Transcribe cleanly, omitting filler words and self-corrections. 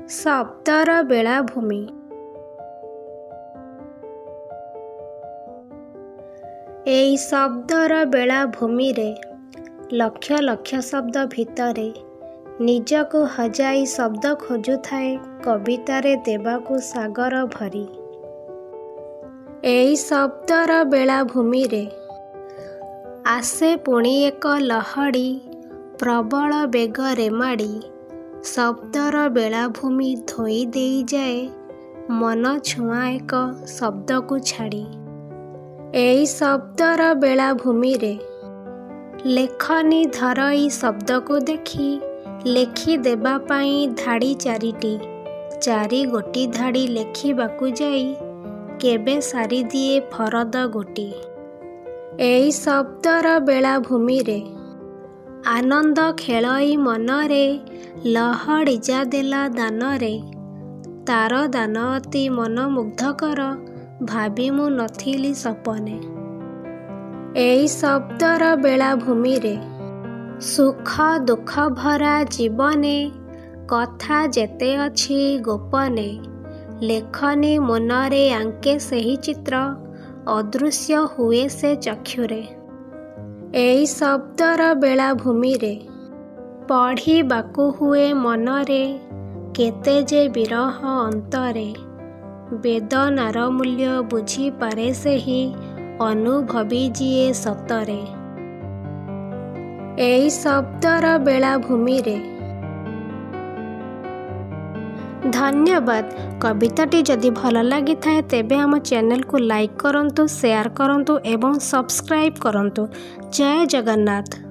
ଶବ୍ଦର ବେଳାଭୂମି। ଏଇ ଶବ୍ଦର ବେଳାଭୂମିରେ, ଲକ୍ଷ ଲକ୍ଷ ଶବ୍ଦ ଭିତରେ ନିଜକୁ ହଜାଇ ଶବ୍ଦ ଖୋଜୁଥାଏ କବିତାରେ ଦେବାକୁ ସାଗର ଭରି। ଏଇ ଶବ୍ଦର ବେଳାଭୂମିରେ ଆସେ ପୁଣି ଏକ ଲହଡ଼ି ପ୍ରବଳ ବେଗରେ ମାଡ଼ି ଶବ୍ଦର ବେଳାଭୂମି ଧୋଇ ଦେଇଯାଏ ମନଛୁଆଁ ଏକ ଶବ୍ଦକୁ ଛାଡ଼ି। ଏଇ ଶବ୍ଦର ବେଳାଭୂମିରେ ଲେଖନୀ ଧରଇ ଶବ୍ଦକୁ ଦେଖି ଲେଖିଦେବା ପାଇଁ ଧାଡ଼ି ଚାରିଟି, ଚାରିଗୋଟି ଧାଡ଼ି ଲେଖିବାକୁ ଯାଇ କେବେ ସାରିଦିଏ ଫରଦ ଗୋଟି। ଏଇ ଶବ୍ଦର ବେଳାଭୂମିରେ ଆନନ୍ଦ ଖେଳଇ ମନରେ ଲହଡ଼ି ଯା ଦେଲା ଦାନରେ, ତାର ଦାନ ଅତି ମନମୁଗ୍ଧକର ଭାବି ମୁଁ ନଥିଲି ସପନେ। ଏଇ ଶବ୍ଦର ବେଳାଭୂମିରେ ସୁଖ ଦୁଃଖ ଭରା ଜୀବନେ କଥା ଯେତେ ଅଛି ଗୋପନେ, ଲେଖନୀ ମୁନରେ ଆଙ୍କେ ସେହି ଚିତ୍ର ଅଦୃଶ୍ୟ ହୁଏ ସେ ଚକ୍ଷୁରେ। ଏଇ ଶବ୍ଦର ବେଳାଭୂମିରେ ପଢ଼ିବାକୁ ହୁଏ ମନରେ କେତେ ଯେ ବିରହ ଅନ୍ତରେ, ବେଦନାର ମୂଲ୍ୟ ବୁଝିପାରେ ସେହି ଅନୁଭବୀ ଯିଏ ସତରେ। ଏଇ ଶବ୍ଦର ବେଳାଭୂମିରେ। ଧନ୍ୟବାଦ। କବିତାଟି ଯଦି ଭଲ ଲାଗିଥାଏ ତେବେ ଆମ ଚ୍ୟାନେଲକୁ ଲାଇକ୍ କରନ୍ତୁ, ସେୟାର କରନ୍ତୁ ଏବଂ ସବସ୍କ୍ରାଇବ୍ କରନ୍ତୁ। ଜୟ ଜଗନ୍ନାଥ।